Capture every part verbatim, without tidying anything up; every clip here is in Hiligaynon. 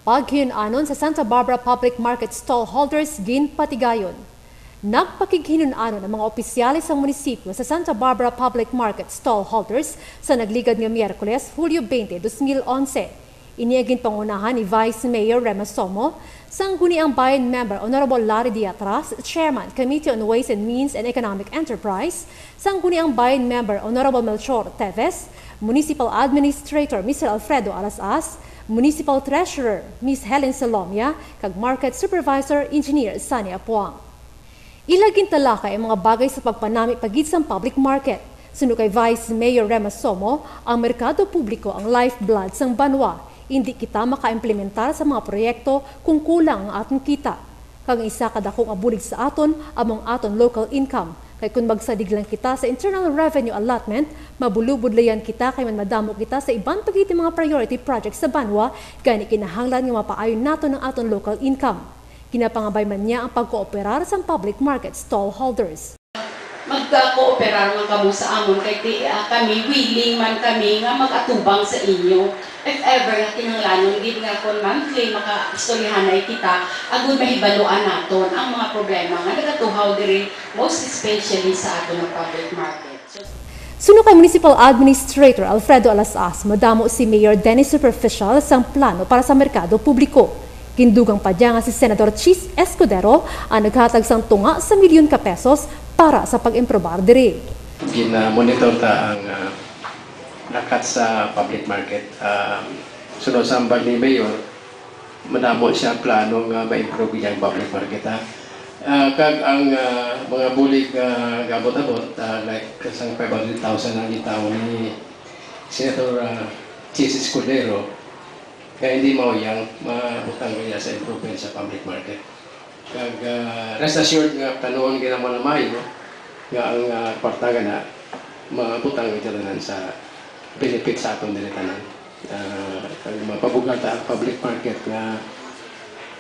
Paghinun-anon sa Santa Barbara Public Market stallholders ginpatigayon. Nagpakighinun-anon ang mga opisyales sang munisipyo sa Santa Barbara Public Market stallholders sa nagligad nga Miyerkules, Hulyo twenty, dos mil onse. Ini ang ginpangunahan ni Vice Mayor Rema Somo, Sangguniang Bayan Member Honorable Larry Diatras, Chairman, Committee on Ways and Means and Economic Enterprise, Sangguniang Bayan Member Honorable Melchor Teves, Municipal Administrator Mister Alfredo Alasas, Municipal Treasurer Miss Helen Salomia, kag Market Supervisor Engineer Sunny Apuang. Ila gintalakay ang mga bagay sa pagpanami pa gid sang public market. Suno kay Vice Mayor Rema Somo, ang merkado publiko ang lifeblood sang banwa. Indi kita makaimplementar sa mga proyekto kung kulang ang aton kita. Kag ang isa ka dako nga bulig sa aton amo ang aton local income. Kay kon magsadig lang kita sa internal revenue allotment, mabulubudlayan kita kay man madamo kita sa iban pa gid nga mga priority projects sa banwa, gani kinahanglan nga mapaayo naton ang aton local income. Ginapangabay man niya ang pagkooperar sang public market stallholders. Magkakooperar man kamo sa amon kay ti-, ah, kami, willing man kami nga mag-atubang sa inyo. If ever nga kinahanglanon gid nga kon monthly makaistoryahanay kita, agud mahibaluan naton ang mga problema nga nagatuhaw diri, most especially sa aton nga public market. So, Suno kay Municipal Administrator Alfredo Alasas, madamo si Mayor Dennis Superficial sang plano para sa merkado publiko. Gindugang pa niya nga si Senador Chiz Escudero ang naghatag sang tunga sa milyon ka pesos para sa pag-improbar diri. Gina-monitor ta ang, ah, lakat sa public market. Ah, sunod sa hambal ni Mayor, madamo siya plano nga ma-improve ang public market, ha. Ah, kag ang, ah, mga bulig nga gabot-abot, ah, like sa five hundred thousand ang gitawo ni Senator, ah, Chiz Escudero, kaya hindi mauyang mabutang kaya sa improvement sa public market. Kag, ah, rest assured nga planuhon gid namo na maayo nga ang, ah, kwarta nga na mabutang ito tanan sa benefit sa aton diri tanan. Ah, kag mapabugata ang public market nga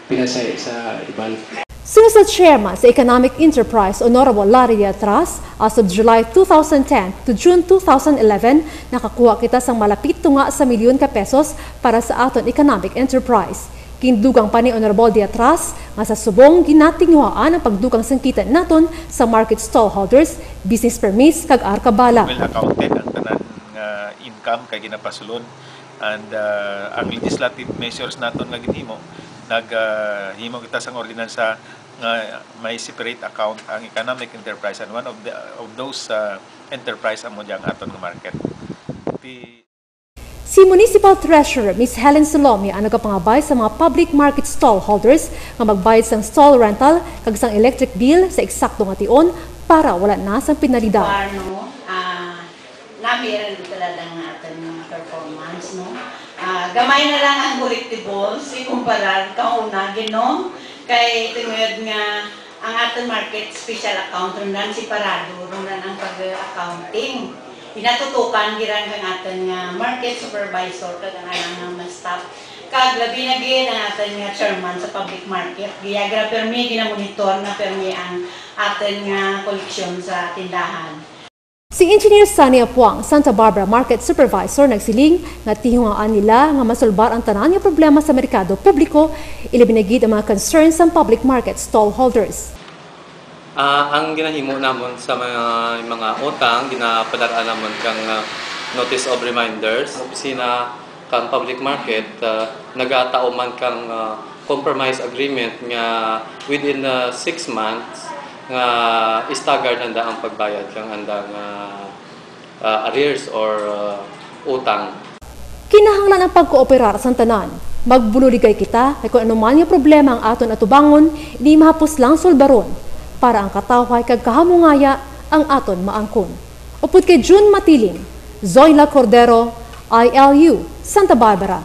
pinasay sa iban. Suno sa chairman sa Economic Enterprise, Honorable Larry Diatras, as of July two thousand ten to June two thousand eleven, nakakuha kita sang malapit tunga sa milyon ka pesos para sa aton economic enterprise. Gindugang pa ni Honorable Diatras nga sa subong ginatinguhaan ang pagdugang sang kita naton sa market stallholders, business permits, kag arkabala. Well accounted ang tanan nga income kay ginapasulod, and, ah, ang legislative measures naton nga ginhimo, nag, ah, himo kita sang ordinansa nga may separate account ang economic enterprise, and one of the, of those, ah, enterprise amo dyan ang aton nga market. Ti- Si Municipal Treasurer Miss Helen Salomia ang nagapangabay sa mga public market stall holders nga magbayad sang stall rental kag sang electric bill sa eksakto nga tion para wala na sang penalidad. Kuan, no? Ah, nami ra talaga nga aton mga performance, no? Ah, gamay na lang ang collectibles ikumparar kauna, gid, no? Kay tungod nga ang aton market special account, ron lang separado, ron lang ang pag-accounting. Ginatutukan gid ron kang aton nga market supervisor kag ang alang nga mga staff. Kag labi na gid ang aton nga chairman sa public market. Giyagra permi, ginamonitor na permi ang aton nga koleksyon sa tindahan. Si Engineer Sunny Apuang, Santa Barbara Market Supervisor, nagsiling nga tihungaan nila nga masulbar ang tanan nga problema sa merkado publiko, ilabi na gid ang mga concerns sang public market stall holders. Ah, ang ginahimo namon sa mga, mga utang, ginapadar-an namon kang, ah, notice of reminders. Opisina kang public market, ah, nagatao man kang, ah, compromise agreement nga within, ah, six months nga staggered nanda ang pagbayad kang andang, ah, ah, arrears or, ah, utang. Kinahanglan ang pagkooperar sang tanan. Magbuloligay kita, kay kon ano man nga problema ang aton atubangon, ini mahapos lang sulbaron, para ang katawhay kag kahamungaya ang aton maangkon. Upod kay June Matiling, Zoila Cordero, I L U, Santa Barbara.